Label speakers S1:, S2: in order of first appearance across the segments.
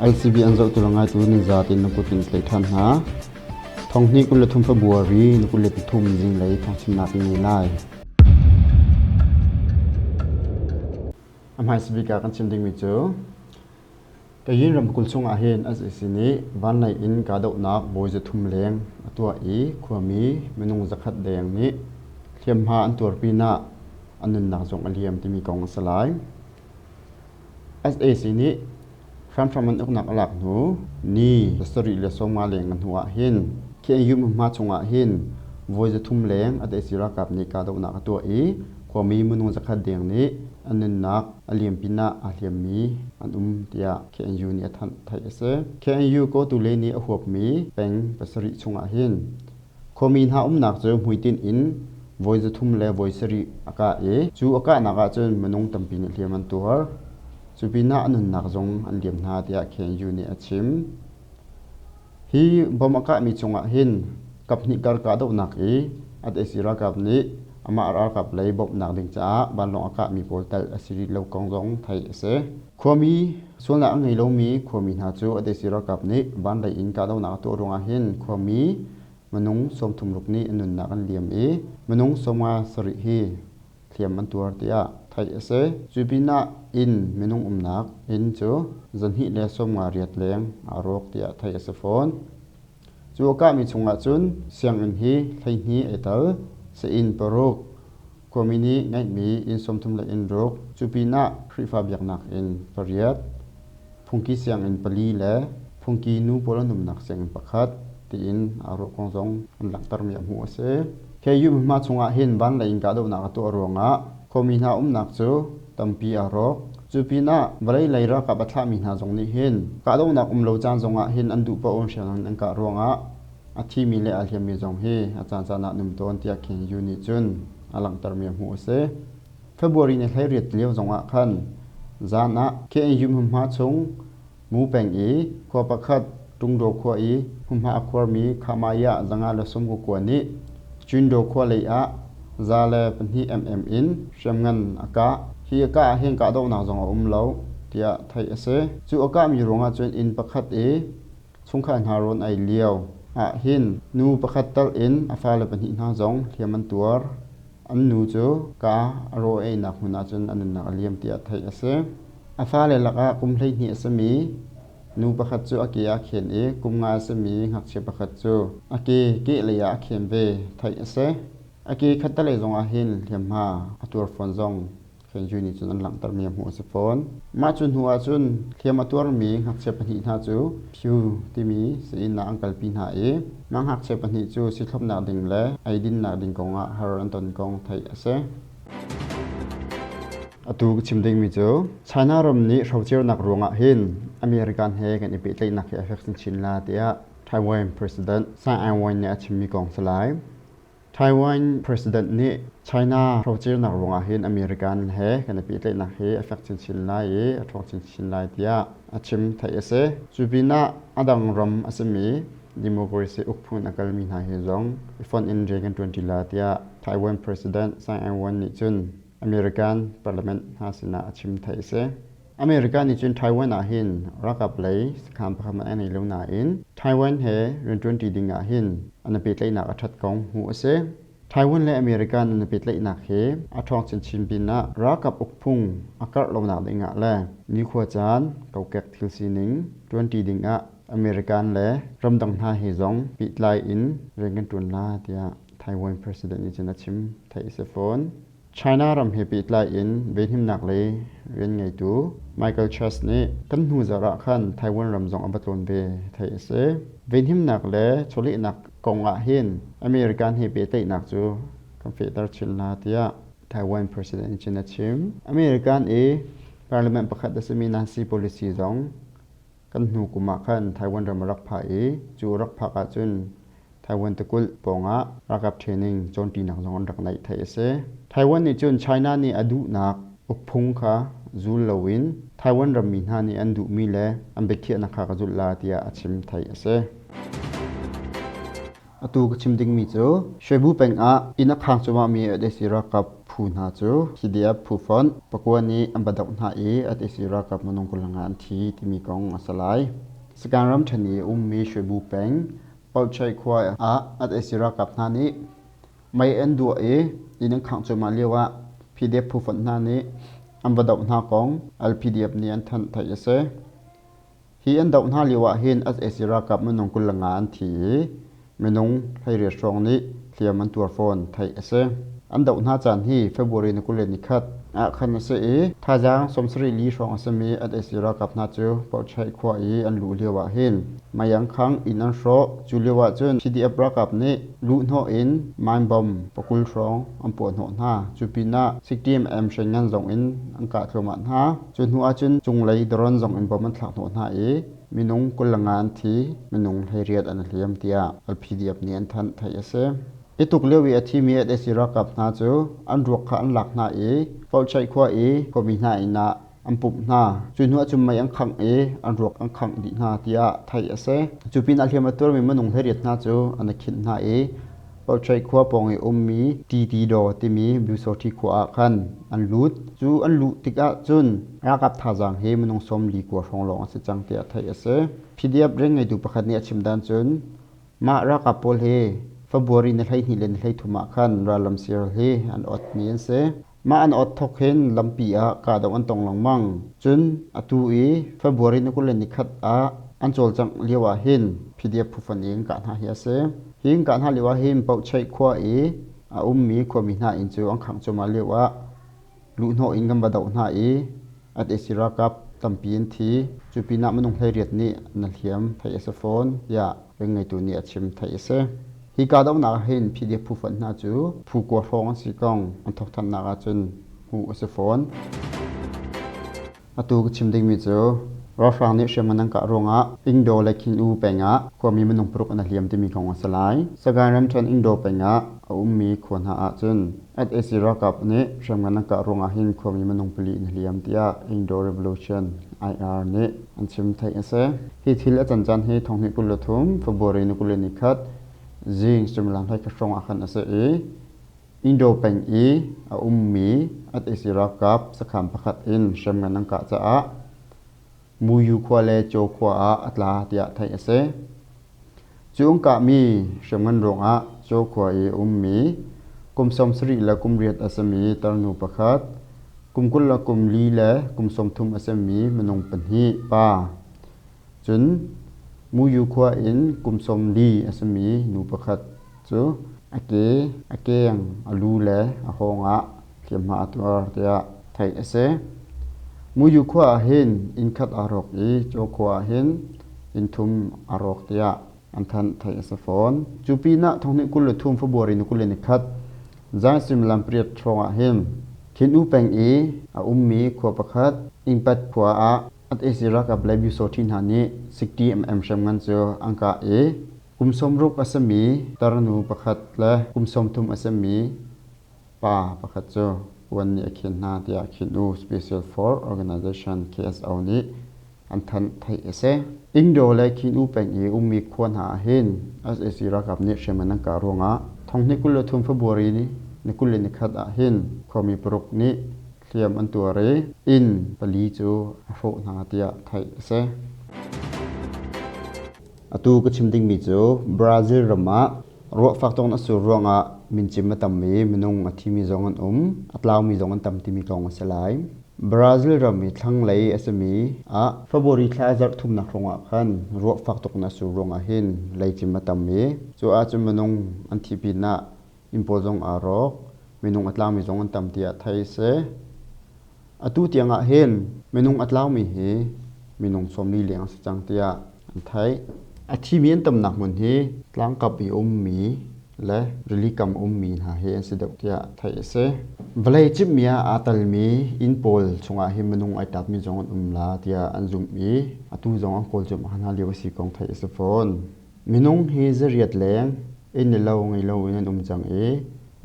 S1: LCB an zohtu le ngaitu nan zatin na kut in tlaih ṭhan hna. Thonghnih 23 February ni 23 zinglei thawngchimnak in ngei lai. A hmaisa bik ah kan chim dingmi cu Kayin ramkulh chungah hin sac nih vanlei in kahdohnak bawi zathum leng a tuah i khuami minung zakhat deng nih hliamhma an tuar pinah an nunnak zong a liam timi kong a si lai. Sac nih hramhram an uknak a lak hnu ni 70 leng a hnu ah hin KNU hmunhma chungah hin voi zathum leng a sac ralkap nih kahdohnak a tuah i khuami minung zakhat deng nih an nunnak a liam pinah aa hliammi an um tiah KNU nih a thanh theih a si. KNU Kawtule nih a huapmi peng pasarih chungah hin khuami hna umnak cu hmuitinh in voi zathum le voi sarih a kah i cu a kahnak ahcun minung tampi nih hliam an tuar. Cu pinah a nunnak zong an liam hna tiah KNU nih a chim. Hi bom a kahmi cungah hin kaphnih kar kahdohnak i sac ralkap nih amah ralkap lei bawmhnak ding caah vanlawng a kahmi pawl telh a si rih lo kong zong theih a si. Khuami sualnak a ngei lomi khuami hna cu sac ralkap nih vanlei in kahdohnak a tuah ruangah hin khuami minung 33 nih an nunnak an liam i minung 57 hi hliam an tuar tiah theih a si. Cu pinah inn minung umnak inn cu 258 leng aa rawk tiah theih a si fawn. Cu a kahmi chungah cun sianginn hi 12 ai tel, sa-inn paruk, khuami nih ngeihmi inn 30 le inn ruk, cu pinah Khrihfa biaknak inn pariat, phungki sianginn pali le phungki nu pawl an umnak sianginn pakhat tiin aa ruah kong zong an langhtermi a hmuh a si. KU hmunhma chungah hin vanlei in kahdohnak a tuah ruangah khuami hna umnak cu tampi aa rawk. Cu pinah vawlei lei ralkap a thlahmi hna zong nih hin kahdohnak um lo caan zongah hin an duh paoh in hriamnam an kah ruangah a thimi le aa hliammi zong hi a caancaan ah an um tawn tiah KU nih cun a langhtermi a hmuh a si. February ni 18 lio zongah khan zan ah KNU hmunhma chung Mu peng i khua pakhat Tungdaw khua i hmunhma a khuarmi Khamaya zanga le sawmku khua nih Cundaw khua lei ah 102 mm in hriamngan a kah. Hi a kah ah hin kahdohnak zong a um lo tiah theih a si. Cu a kahmi ruangah cun inn pakhat i chungkhar hna rawn ei lio ah hin nu pakhat tal in a fale pahnih hna zong hliam an tuar. An nu cu ka a raw einak hmun ah cun a nunnak a liam tiah theih a si. A fale lakah kum 12 a simi nu pakhat cu a ke ah a khen i kum nga a simi ngakchia pakhat cu a ke kehlei ah a khen ve theih a si. A ke khattelei zongah hin hliamhma a tuar fawn zong Fenju nih cun an langhtermi a hmuh a si fawn. Mah cu hnu ah cun hliam a tuarmi ngakchia pahnih hna cu Pyu timi sii-inn ah an kalpi hna i mah ngakchia pahnih cu siithlopnak ding le eidinnak ding kongah har an ton kong theih a si. Atu ka chim dingmi cu China ram nih hrocernak ruangah hin American he kan i pehtlaihnak hi a fek chinchin la tiah Taiwan President Tsai Ing-wen nih a chimmi kong si lai. Taiwan President nih China hrocernak ruangah hin American he kan i pehtlaihnak hi a fek chinchin lai i a ṭhawng chinchin lai tiah a chim theih a si. Cu pinah a dang ram a simi democracy ukphung a kalmi hna he zong i fonh in rian kan ṭuanṭi la tiah Taiwan President Tsai Ing-wen nih cun American Parliament hna sinah a chim theih a si. America nih cun Taiwan ah hin ralkap lei sakhan pakhat hmanh a ngei lo nain Taiwan he rianṭuanṭi ding ah hin an i pehtlaihnak a ṭhat kong hmuh a si. Taiwan le America an i pehtlaihnak hi a ṭhawng chinchin pinah ralkap ukphung a karh lonak ding ah le nikhua caan kokek thil sining ṭuanṭi ding ah American le ramdang hna he zong pehtlai in rian kan ṭuan la tiah Taiwan President nih cun a chim theih a si fawn. China ram he pehtlai in venhimnak lei rian ngeitu Michael Chess nih kan hnu zarh ah khan Taiwan ram zong a va tlawn ve theih a si. Venhimnak le chawlehnak kong ah hin American he pehtlaihnak cu kan fehter chin la tiah Taiwan President chin a chim. American i parliament pakhat a simi Nancy Pelosi zong kan hnu kum ah khan Taiwan ram a rak phah i cu a rak phak ahcun Taiwan tikulh pawngah ralkap training cawnṭinak zong an rak neih theih a si. Taiwan nih cun China nih a duhnak ukphung kha zul loin Taiwan rammi hna nih an duhmi le an biakhiahnak kha ka zulh la tiah a chim theih a si. Atu ka chim dingmi cu Shwebu peng ah inn a khang cuahmahmi sac ralkap phu phu hna cu PDF phu fonh pakua nih an va doh hna i sac ralkap minung 25 an thi timi kong a si lai. Sagaing ramṭhen i a ummi Shwebu peng Pauchai khua ah sac ralkap hna nih mei an duah i inn an khangh cuahmah lioah PDF phu fonh hna nih an va doh hna kong LPDF nih an thanh theih a si. Hi an doh hna lioah hin sac ralkap minung 25 an thi i minung 18 hrawng nih hliam an tuar fawn theih a si. An doh hna caan hi February ni 21 ah khan a si i thazaang 74 hrawng a simi sac ralkap hna cu Pauchaih khua i an luh lioah hin meiangkhang inn an hrawh. Cu lioah cun PDF ralkap nih luhhnawh in mine bomb pakul hrawng an puahhnawh hna. Cu pinah 60mm hriamngan zong in an kah thluahmah hna. Cu hnu ahcun cunglei drone zong in bom an thlak hnawh hna i minung 25 an thi, minung 18 an hliam tiah LPDF nih an thanh theih a si. I tuk lio i a thimi sac ralkap hna cu an ruak kha an lak hna i Pauchaih khua i khuami hna inn ah an pumh hna. Cu hnu ahcun mei an khangh i an ruak an khangh dih hna tiah theih a si. Cu pinah hliam a tuarmi minung 18 hna cu an i khinh hna i Pauchaih khua pawng i ummi Titidaw timi Byusawṭhi khua ah khan an lut. Cu an luh tikah cun ralkap thazaang hi minung 49 hrawng lawng a si cang tiah theih a si. PDF rian ngeitu pakhat nih a chim dan cun mah ralkap pawl hi February ni 12 le ni 33 ah khan rallam siral hi an otmi an si. Mah an ot thawk hin lampi ah kahdoh an tong lengmang. Cun atu i February ni 21 ah an cawlcangh lio ah hin PDF phufonh in kah hna hi a si. Hi an kah hna lio ah hin Pohcheih khua i a ummi khuami hna inn cu an khangh cuahmah lio ah luhhnawh in kan va doh hna i sac ralkap tampi an thi. Cu pinah minung 18 nih an hliam theih a si fawn tiah ring-ngeitu nih a chim theih a si. Hi kahdohnak ah hin PDF phufonh hna cu phu kua hrawng an si kong an thawkthanhnak ahcun hmuh a si fawn. Atu ka chim dingmi cu ralhrang nih hriamngan an kah ruangah Ingdaw le Khin-U peng ah khuami minung paruk an i hliam timi kong a si lai. Sagaing ramṭhen Ingdaw peng ah a ummi khua hna ahcun sac ralkap nih hriamngan an kah ruangah hin khuami minung pali an i hliam tiah Ingdaw Revolution IR nih an chim theih a si. Hi thil a can caan hi 2023 February ni 21 zing suimilam 11 hrawng ah khan a si i Indo peng i a ummi sac ralkap sakhan pakhat in hriamngan an kah caah Muyu khua le Caw khua ah a tla tiah theih a si. Cu an kahmi hriamngan ruangah Caw khua i a ummi kum 70 le kum riat a simi tarnu pakhat, kum 20 le kum li le kum 30 a simi minung pahnih pa, cun Muyu khua in kum 40 a simi nu pakhat cu a ke, a keng, a lu le a hawng ah hliamhma a tuar tiah theih a si. Muyu khua ah hin inn khat aa rawk i Caw khua ah hin inn thum aa rawk tiah an thanh theih a si fawn. Cu pinah 2023 February ni 21 zan suimilam pariat hrawng ah hin Khin-U peng i a ummi khua pakhat Ingpat khua ah sac ralkap le Byusawṭhi hna nih 60mm hriamngan cu an kah i kum 60 a simi tarnu pakhat le kum 30 a simi pa pakhat cu kuan nih a khin hna tiah Khin-U Special Force Organization KSO nih an thanh theih a si. Indo le Khin-U peng i ummi khua hna ah hin sac ralkap nih hriamngan an kah ruangah 2023 February ni 21 ah hin khuami paruk nih hliam an tuar i inn pali cu a hrawh hna tiah theih a si. Atu ka chim dingmi cu Brazil ram ah ruah fak tuk in a sur ruangah mincim a tam i minung a thimi zong an um, a tlaumi zong an tam timi kong a si lai. Brazil ram i thlanglei a simi ah February thla zarh thumnak hrawngah khan ruah fak tuk in a sur ruangah hin leicim a tam i cu ahcun minung an thih pinah inn pawl zong aa rawk, minung a tlangmi zong an tam tiah theih a si. Atu tiang ah hin minung a tlaumi hi minung 40 leng a si cang tiah an theih. A thimi an tamnak hmun hi tlangkap i ummi le rili kam ummi hna hi an si deuh tiah theih a si. Vawlei cimhmi ah aa telmi inn pawl chungah hin minung ai tapmi zong an um la tiah an zumh i atu zong an kawl cuahmah hna lio a si kong theih a si fawn. Minung hi zariat leng inn le lo ngei loin an um cang i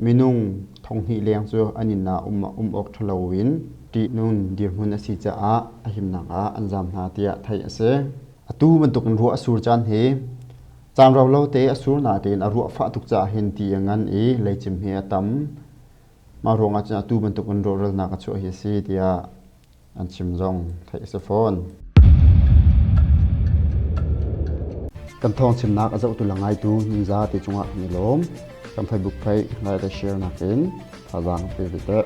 S1: minung 2000 leng cu an inn ah um awk ṭha loin ṭihnun dirhmun a si caah a himnak ah an zaam hna tiah theih a si. Atu bantukin ruah a sur caan hi caan rau lo te a sur natein a ruah fah tuk caah hin ti a ngan i leicim hi a tam. Mah ruangah cun atu bantukin rawhralnak a chuah hi a si tiah an chim zong theih a si fawn. Kan thawng chimnak a zohtu le ngaitu nan zate cungah kan i lawm. Kan Facebook page like le share nakin thazaang pe ve teh.